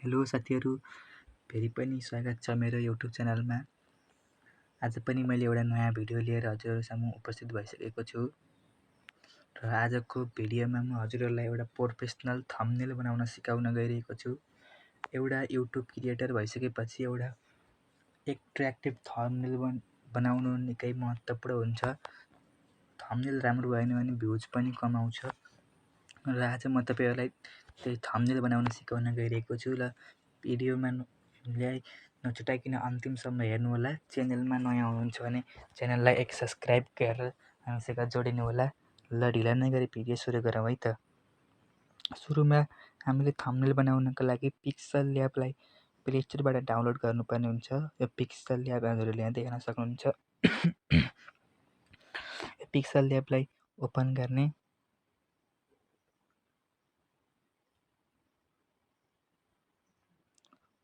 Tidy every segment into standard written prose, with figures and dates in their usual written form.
Hello साथीहरू, फेरि पनि स्वागत छ मेरो युट्युब च्यानलमा। आज पनि मैले एउटा नयाँ भिडियो लिएर हजुरहरूसामु उपस्थित भइसकेको छु। र आजको भिडियोमा म हजुरहरूलाई एउटा प्रोफेसनल थम्बनेल बनाउन सिकाउन गइरहेको छु। एउटा युट्युब क्रिएटर भइसकेपछि एउटा एट्र्याक्टिभ थम्बनेल बनाउनु निकै महत्त्वपूर्ण हुन्छ। थम्बनेल राम्रो भएन भने भ्युज पनि कम आउँछ। र आज म तपाईहरुलाई त्यही थम्बनेल बनाउन सिकाउन गइरहेको छु। र भिडियोमा नछुटाइकन अन्तिमसम्म हेर्नु होला। च्यानलमा नयाँ हुनुहुन्छ भने च्यानललाई एक सब्स्क्राइब गरेर हामीसँग जोडिनु होला। ल ढिला नगरी भिडियो सुरु गरौँ है त। सुरुमा हामीले थम्बनेल बनाउनको लागि पिक्सल ल्याबलाई प्ले स्टोरबाट डाउनलोड गर्नुपर्ने हुन्छ। यो पिक्सल ल्याब हजुरले यहाँ देख्न सक्नुहुन्छ। पिक्सल ल्याबलाई ओपन गर्ने,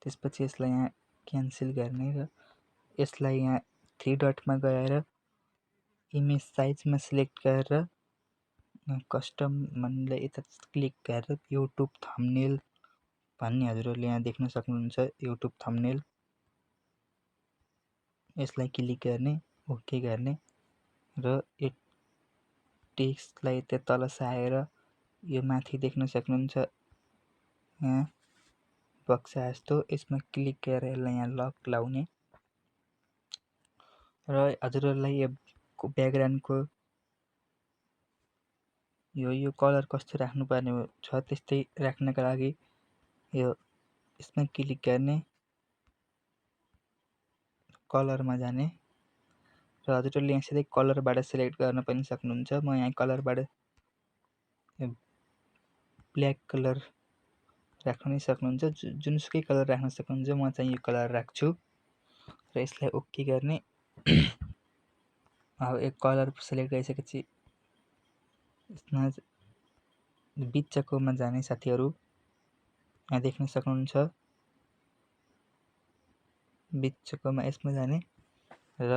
त्यसपछि यसलाई यहाँ क्यान्सल गर्ने र यसलाई यहाँ 3 डटमा गएर इमेज साइजमा सिलेक्ट गरेर कस्टम भन्ने यता क्लिक गरेर युट्युब थम्बनेल भन्ने हजुरहरूले यहाँ देख्न सक्नुहुन्छ। युट्युब थम्बनेल यसलाई क्लिक गर्ने, ओके गर्ने र यो टेक्स्टलाई त्यहाँ तल सारेर यो माथि देख्न सक्नुहुन्छ यहाँ बक्सा जस्तो, यसमा क्लिक गरेर यसलाई यहाँ लक लाउने र हजुरहरूलाई यो ब्याकग्राउन्डको यो कलर कस्तो राख्नुपर्ने छ त्यस्तै राख्नका लागि यो यसमा क्लिक गर्ने, कलरमा जाने र हजुरहरूले यहाँ सिधै कलरबाट सिलेक्ट गर्न पनि सक्नुहुन्छ। म यहाँ कलरबाट ब्ल्याक कलर राख्न पनि सक्नुहुन्छ। जुनसुकै कलर राख्न सक्नुहुन्छ। म चाहिँ यो कलर राख्छु र यसलाई ओके गर्ने। अब एक कलर सिलेक्ट गरिसकेपछि यसमा बिचकोमा जाने साथीहरू यहाँ देख्न सक्नुहुन्छ। बिचकोमा यसमा जाने र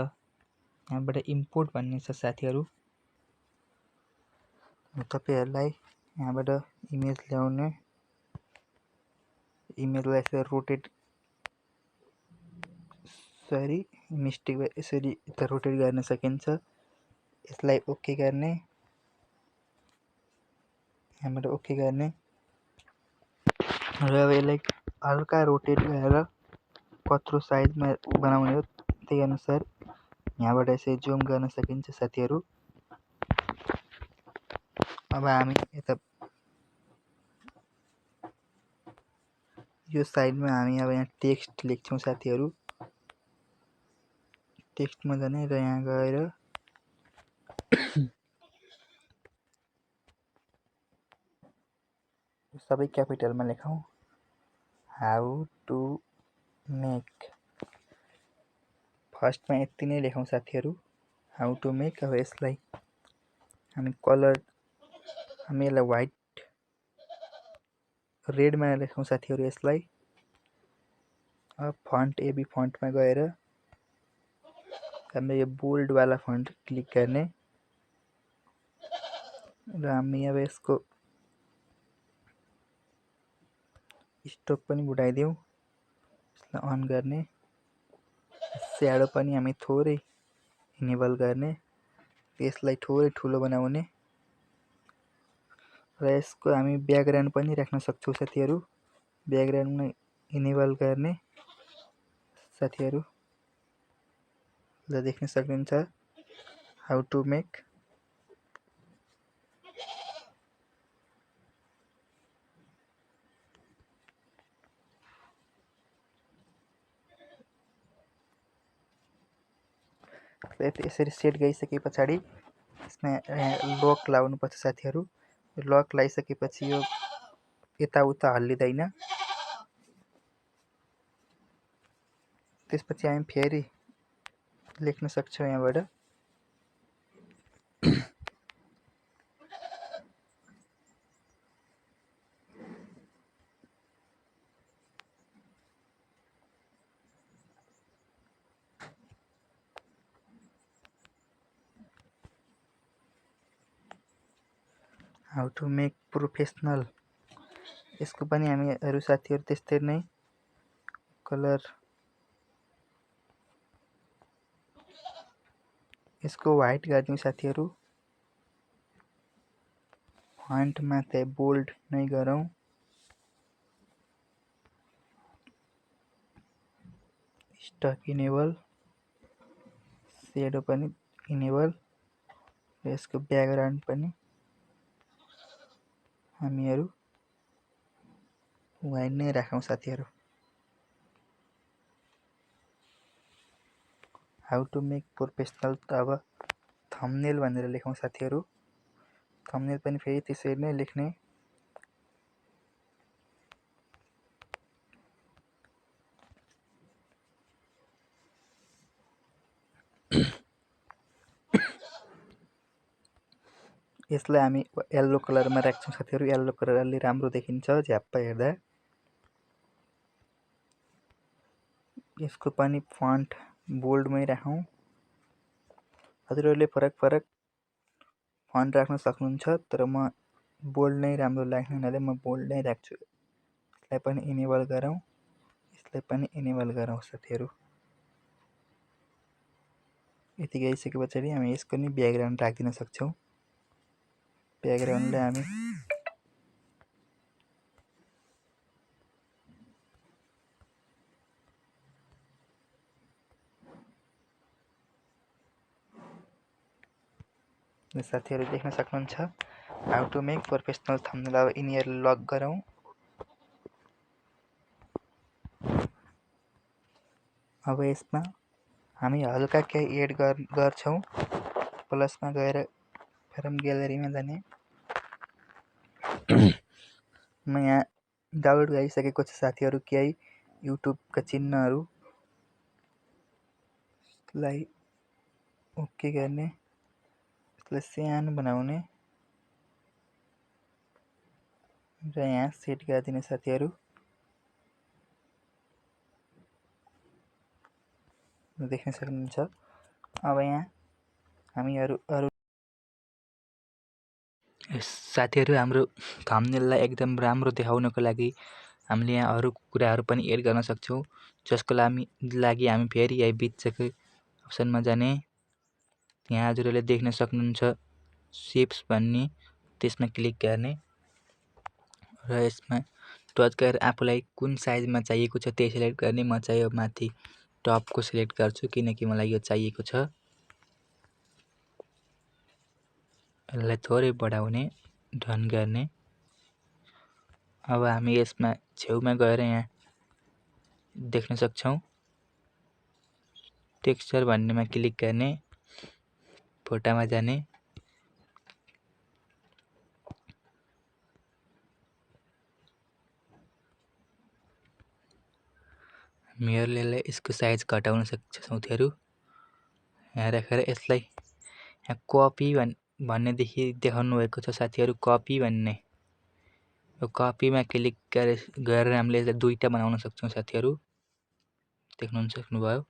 यहाँबाट इम्पोर्ट भन्ने छ साथीहरू। तपाईहरुलाई यहाँबाट इमेज ल्याउने, इमेजलाई यसरी रोटेट मिस्टेक भयो यसरी यता रोटेट गर्न सकिन्छ। यसलाई ओके गर्ने, यहाँबाट ओके गर्ने र अब यसलाई हल्का रोटेट गरेर कत्रो साइजमा बनाउने हो त्यही अनुसार यहाँबाट यसरी जुम गर्न सकिन्छ साथीहरू। अब हामी यता यो साइडमा हामी अब यहाँ टेक्स्ट लेख्छौँ साथीहरू। टेक्स्टमा जाने र यहाँ गएर सबै क्यापिटलमा लेखौँ। हाउ टु मेक, फर्स्टमा यति नै लेखौँ साथीहरू, हाउ टु मेक। अब यसलाई हामी कलर यसलाई व्हाइट रेडमा लेखौँ साथीहरू यसलाई। अब फन्ट एबी फन्टमा गएर हामी यो बोल्ड वाला फन्ट क्लिक गर्ने र हामी अब यसको स्टोक पनि बढाइदेऊ, यसलाई अन गर्ने। स्याडो पनि हामी थोरै इनेबल गर्ने, यसलाई थोरै ठुलो बनाउने र यसको हामी ब्याकग्राउन्ड पनि राख्न सक्छौँ साथीहरू। ब्याकग्राउन्डमा इनेबल गर्ने साथीहरू ल देख्न सक्नुहुन्छ हाउ टु मेक। यसरी सेट गरिसके पछाडि यसमा लक लाउनुपर्छ साथीहरू। लक लगाइसकेपछि यो यताउता हल्लिँदैन। त्यसपछि हामी फेरि लेख्न सक्छौँ यहाँबाट हाउ टु मेक प्रोफेसनल। यसको पनि हामी अरू साथीहरू त्यस्तै नै कलर यसको व्हाइट गरिदिउँ साथीहरू। फन्टमा चाहिँ बोल्ड नै गरौँ। स्टक इनेबल, सेडो पनि इनेबल, यसको ब्याकग्राउन्ड पनि हामीहरू व्हाइट नै राखौँ साथीहरू। हाउ टु मेक प्रोफेसनल, अब थम्बनेल भनेर लेखौँ साथीहरू। थम्बनेल पनि फेरि त्यसरी नै लेख्ने। यसलाई हामी येल्लो कलरमा राख्छौँ साथीहरू। येल्लो कलर अलि राम्रो देखिन्छ झ्याप्प हेर्दा। यसको पनि फन्ट बोल्डमै राखौँ। हजुरहरूले फरक फन्ट राख्न सक्नुहुन्छ, तर म बोल्ड नै राम्रो लाग्ने हुनाले म बोल्ड नै राख्छु। यसलाई पनि इनेबल गरौँ, यसलाई पनि इनेबल गरौँ साथीहरू। यति गरिसके पछाडि हामी यसको नि ब्याकग्राउन्ड राखिदिन सक्छौँ। ब्याकग्राउन्डलाई हामी साथीहरू देख्न सक्नुहुन्छ। How to make professional thumbnail. अब यिनीहरू लक गरौँ। अब यसमा हामी हल्का केही एड गर्छौँ। प्लसमा गएर फिल्म ग्यालेरीमा जाने। म यहाँ डाउनलोड गरिसकेको छ साथीहरू केही युट्युबका चिन्हहरू। यसलाई ओके गर्ने, यसलाई सानो बनाउने र यहाँ सेट गरिदिने साथीहरू। देख्न सक्नुहुन्छ। अब यहाँ हामीहरू अरू साथीहरू हाम्रो थम्बनेललाई एकदम राम्रो देखाउनको लागि हामीले यहाँ अरू कुराहरू पनि एड गर्न सक्छौँ, जसको लागि हामी फेरि यहाँ बिचको अप्सनमा जाने। यहाँ हजुरहरूले देख्न सक्नुहुन्छ सेप्स भन्ने, त्यसमा क्लिक गर्ने र यसमा टच गरेर आफूलाई कुन साइजमा चाहिएको छ त्यही सिलेक्ट गर्ने। म चाहिँ यो माथि टपको सिलेक्ट गर्छु किनकि मलाई यो चाहिएको छ। यसलाई थोरै बढाउने, डन गर्ने। अब हामी यसमा छेउमा गएर यहाँ देख्न सक्छौँ टेक्सचर भन्नेमा क्लिक गर्ने, फोटामा जाने, हामीहरूले यसको साइज घटाउन सक्छौँ साथीहरू। यहाँ राखेर यसलाई यहाँ कपी भन्नेदेखि देखाउनु भएको छ साथीहरू, कपी भन्ने। यो कपीमा क्लिक गरेर हामीले यसलाई दुईटा बनाउन सक्छौँ साथीहरू। देख्नु सक्नुभयो।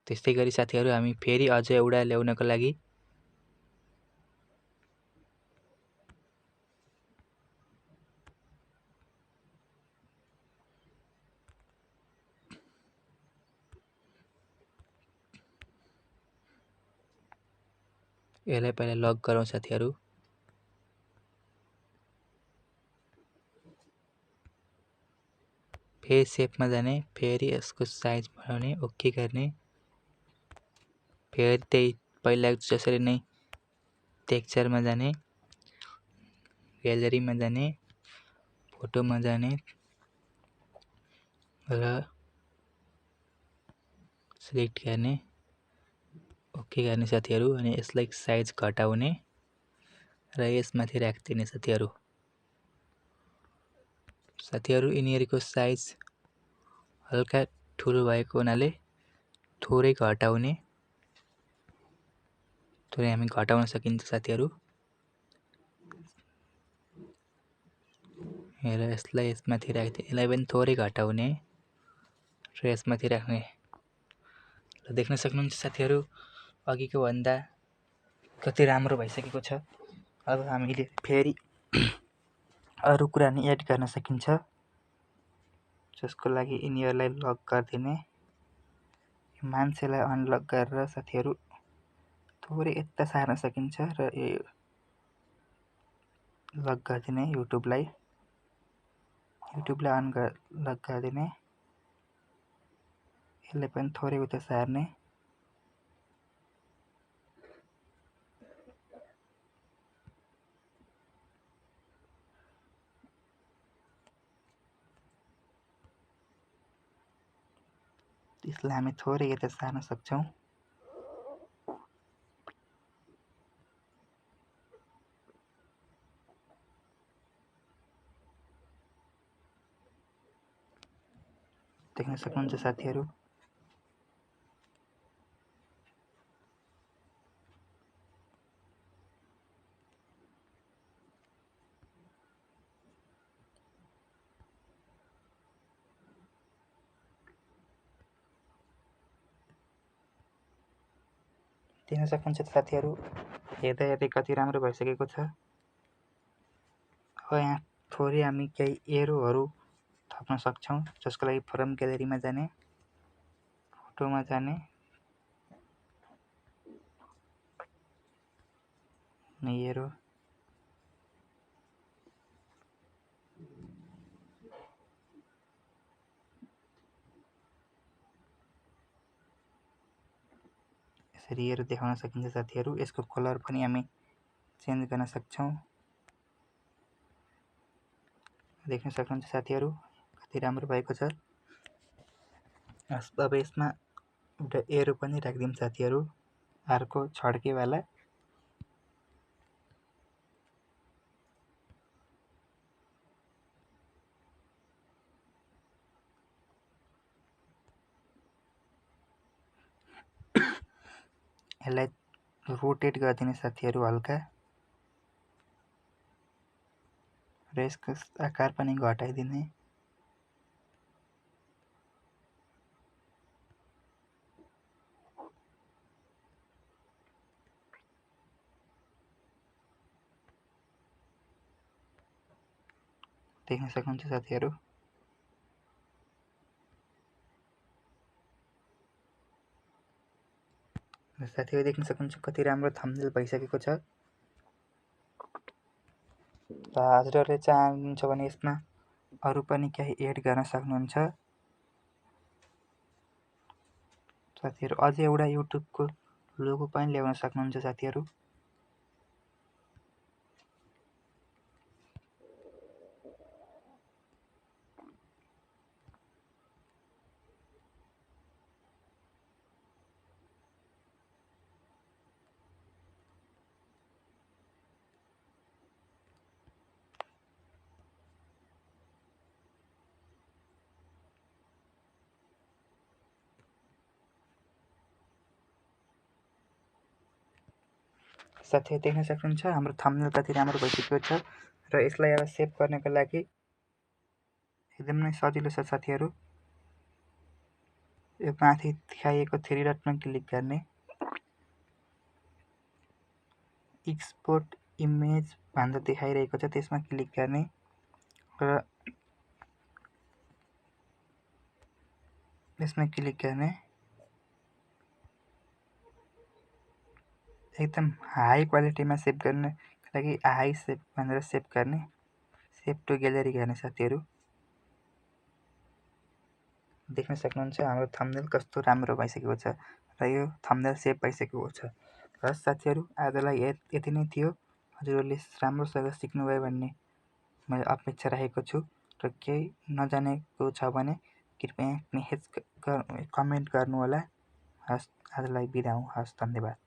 त्यस्तै गरी साथीहरू हामी फेरि अझ एउटा ल्याउनको लागि यसलाई पहिला लक गरौँ साथीहरू। फेरि सेपमा जाने, फेरि यसको साइज बढाउने, ओके गर्ने। फेरि त्यही पहिला जसरी नै टेक्सचरमा जाने, ग्यालेरीमा जाने, फोटोमा जाने र सिलेक्ट गर्ने, ओके गर्ने साथीहरू। अनि यसलाई साइज घटाउने र यसमाथि राखिदिने साथीहरू। यिनीहरूको साइज हल्का ठुलो भएको हुनाले थोरै घटाउने, थोरै हामी घटाउन सकिन्छ साथीहरू। र यसलाई यसमाथि राखिदिने, यसलाई पनि थोरै घटाउने र यसमाथि राख्ने। र देख्न सक्नुहुन्छ साथीहरू अघिको भन्दा कति राम्रो भइसकेको छ। अब हामीले फेरि अरू कुरा नि एड गर्न सकिन्छ, जसको लागि यिनीहरूलाई लक गरिदिने। मान्छेलाई अनलक गरेर साथीहरू थोरै यता सार्न सकिन्छ र यो लक गरिदिने। युट्युबलाई लक गरिदिने, यसलाई पनि थोरै उता सार्ने। त्यसलाई हामी थोरै यता सार्न सक्छौँ। देख्न सक्नुहुन्छ साथीहरू। देख्न सक्नुहुन्छ साथीहरू, हेर्दा हेर्दै कति राम्रो भइसकेको छ। अब यहाँ थोरै हामी केही एरोहरू थप्न सक्छौँ, जसको लागि फ्रम ग्यालेरीमा जाने, फोटोमा जाने, एरो यसरी एरो देखाउन सकिन्छ साथीहरू। यसको कलर पनि हामी चेन्ज गर्न सक्छौँ। देख्न सक्नुहुन्छ साथीहरू, कति राम्रो भएको छ। अब यसमा एउटा एरो पनि राखिदिउँ साथीहरू, अर्को छड्केवाला। यसलाई रोटेट गरिदिने साथीहरू हल्का, र यसको आकार पनि घटाइदिने। देख्न सक्नुहुन्छ साथीहरू। साथीहरू देख्न सक्नुहुन्छ कति राम्रो थम्बनेल भइसकेको छ। र हजुरहरूले चाहनुहुन्छ भने यसमा अरू पनि केही एड गर्न सक्नुहुन्छ साथीहरू। अझै एउटा युट्युबको लोगो पनि ल्याउन सक्नुहुन्छ साथीहरू। साथीहरू देख्न सक्नुहुन्छ हाम्रो थम्बनेल कति राम्रो भइसकेको छ। र यसलाई अब सेभ गर्नको लागि एकदमै सजिलो छ साथीहरू। यो माथि देखाइएको थ्री डटमा क्लिक गर्ने, एक्सपोर्ट इमेज भनेर देखाइरहेको छ, त्यसमा क्लिक गर्ने र यसमा क्लिक गर्ने। एकदम हाई क्वालिटीमा सेभ गर्नको लागि हाई सेभ भनेर सेभ गर्ने, सेभ टु ग्यालेरी गर्ने साथीहरू। देख्न सक्नुहुन्छ हाम्रो थम्बनेल कस्तो राम्रो भइसकेको छ र यो थम्बनेल सेभ भइसकेको छ। र साथीहरू आजलाई यति नै थियो। हजुरहरूले राम्रोसँग सिक्नुभयो भन्ने मैले अपेक्षा राखेको छु। र केही नजानेको छ भने कृपया कमेन्ट गर्नुहोला। हस्, आजलाई बिदा हुँ। हस्, धन्यवाद।